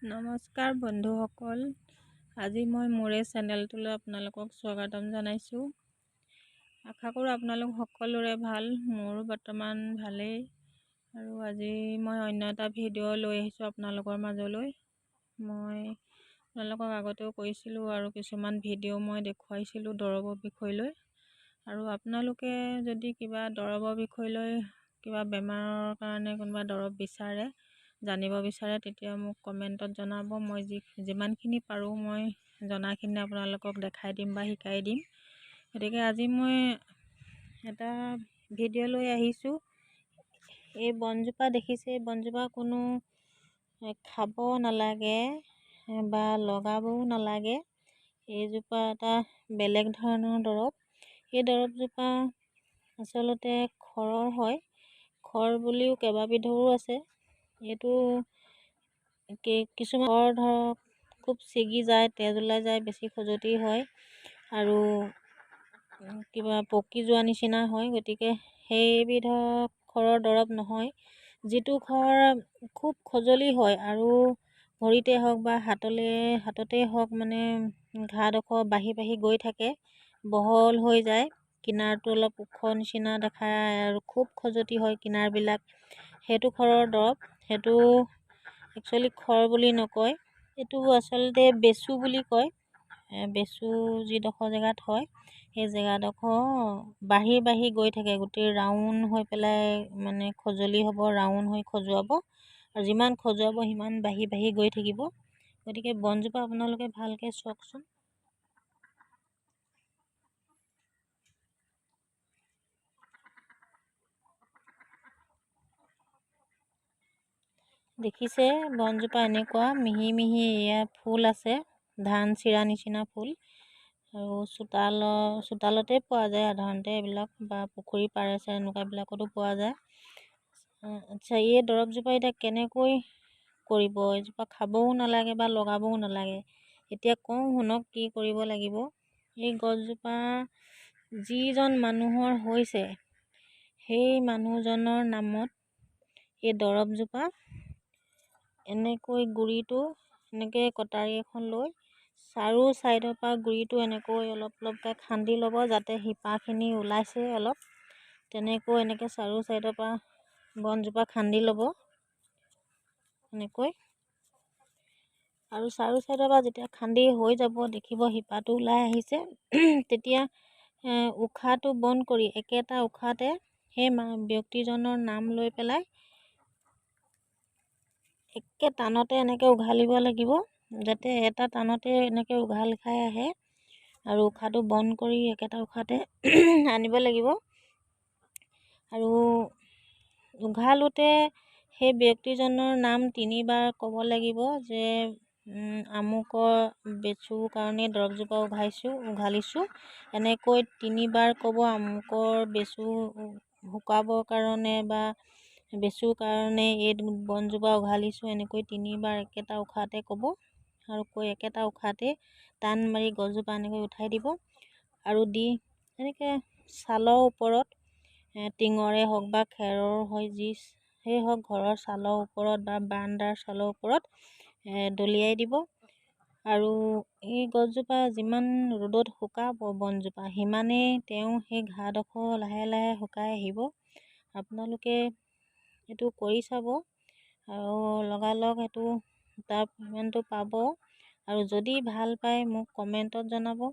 নমস্কাৰ বন্ধুসকল, আজি মই মোৰ এই চেনেলটোলৈ আপোনালোকক স্বাগতম জনাইছোঁ। আশা কৰোঁ আপোনালোক সকলোৰে ভাল, মোৰো বৰ্তমান ভালেই। আৰু আজি মই অন্য এটা ভিডিঅ' লৈ আহিছোঁ আপোনালোকৰ মাজলৈ। মই আপোনালোকক আগতেও কৈছিলোঁ আৰু কিছুমান ভিডিঅ' মই দেখুৱাইছিলোঁ দৰৱৰ বিষয় লৈ। আৰু আপোনালোকে যদি কিবা দৰৱৰ বিষয় লৈ কিবা বেমাৰৰ কাৰণে কোনোবা দৰৱ বিচাৰে, জানিব বিচাৰে, তেতিয়া মোক কমেণ্টত জনাব। মই যিমানখিনি পাৰোঁ মই জনাখিনি আপোনালোকক দেখাই দিম বা শিকাই দিম। গতিকে আজি মই এটা ভিডিঅ' লৈ আহিছোঁ। এই বনজোপা দেখিছে, এই বনজোপা কোনো খাব নালাগে বা লগাবও নালাগে। এইজোপা এটা বেলেগ ধৰণৰ দৰৱ। এই দৰৱজোপা আচলতে খৰৰ হয়। খৰ বুলিও কেইবাবিধৰো আছে। এইটো কিছুমান খৰ ধৰক খুব ছিগি যায়, তেজ ওলাই যায়, বেছি খজুৱতি হয় আৰু কিবা পকি যোৱা নিচিনা হয়। গতিকে সেইবিধৰ খৰৰ দৰৱ নহয়। যিটো খৰ খুব খজুলি হয় আৰু ভৰিতে হওক বা হাততেই হওক, মানে ঘাঁডোখৰ বাঢ়ি বাঢ়ি গৈ থাকে, বহল হৈ যায়, কিনাৰটো অলপ ওখ নিচিনা দেখায় আৰু খুব খজুৱতি হয় কিনাৰবিলাক, সেইটো খৰৰ দৰৱ। সেইটো একচুৱেলি খৰ বুলি নকয়, এইটো আচলতে বেচু বুলি কয়। বেচু যিডোখৰ জেগাত হয় সেই জেগাডোখৰ বাঢ়ি বাঢ়ি গৈ থাকে, গোটেই ৰাউণ্ড হৈ পেলাই মানে খজুলি হ'ব, ৰাউণ্ড হৈ খজুৱাব আৰু যিমান খজুৱাব সিমান বাঢ়ি বাঢ়ি গৈ থাকিব। গতিকে বনজোপা আপোনালোকে ভালকৈ চাওকচোন। দেখিছে বনজোপা এনেকুৱা মিহি মিহি এয়া ফুল আছে, ধান চিৰা নিচিনা ফুল। আৰু চোতালতে পোৱা যায় সাধাৰণতে এইবিলাক, বা পুখুৰী পাৰে চাৰে এনেকুৱাবিলাকতো পোৱা যায়। আচ্ছা, এই দৰৱজোপা এতিয়া কেনেকৈ কৰিব? এইজোপা খাবও নালাগে বা লগাবও নালাগে। এতিয়া কওঁ শুনক কি কৰিব লাগিব। এই গছজোপা যিজন মানুহৰ হৈছে সেই মানুহজনৰ নামত এই দৰৱজোপা এনেকৈ গুৰিটো এনেকৈ কটাৰী এখন লৈ চাৰো ছাইডৰ পৰা গুৰিটো এনেকৈ অলপ অলপকৈ খান্দি ল'ব, যাতে শিপাখিনি ওলাইছে অলপ, তেনেকৈ এনেকৈ চাৰো ছাইডৰ পৰা বনজোপা খান্দি ল'ব এনেকৈ। আৰু চাৰো ছাইডৰ পৰা যেতিয়া খান্দি হৈ যাব, দেখিব শিপাটো ওলাই আহিছে, তেতিয়া উশাহটো বন্ধ কৰি একেটা উশাহতে সেই ব্যক্তিজনৰ নাম লৈ পেলাই একে টানতে এনেকৈ উঘালিব লাগিব, যাতে এটা টানতে এনেকৈ উঘাল খাই আহে। আৰু উশাহটো বন্ধ কৰি একেটা উশাহতে আনিব লাগিব। আৰু উঘালোতে সেই ব্যক্তিজনৰ নাম তিনিবাৰ ক'ব লাগিব যে আমুকৰ বেচুৰ কাৰণে দৰৱজোপা উঘালিছোঁ। এনেকৈ তিনিবাৰ ক'ব, আমুকৰ বেচু শুকাবৰ কাৰণে বা বেচুৰ কাৰণে এই বনজোপা উঘালিছোঁ, এনেকৈ তিনিবাৰ একেটা উশাহতে ক'ব। আৰু কৈ একেটা উশাহতে টান মাৰি গছজোপা এনেকৈ উঠাই দিব। আৰু দি এনেকৈ ছালৰ ওপৰত, টিঙৰে হওক বা খেৰৰ হয়, যি সেই হওক, ঘৰৰ ছালৰ ওপৰত বা বাৰাণ্ডাৰ ছালৰ ওপৰত দলিয়াই দিব। আৰু এই গছজোপা যিমান ৰ'দত শুকাব বনজোপা, সিমানেই তেওঁ সেই ঘাঁডোখৰ লাহে লাহে শুকাই আহিব। আপোনালোকে এইটো কৰি চাব আৰু লগালগ সেইটো তাৰ পে'মেণ্টটো পাব। আৰু যদি ভাল পায় মোক কমেণ্টত জনাব।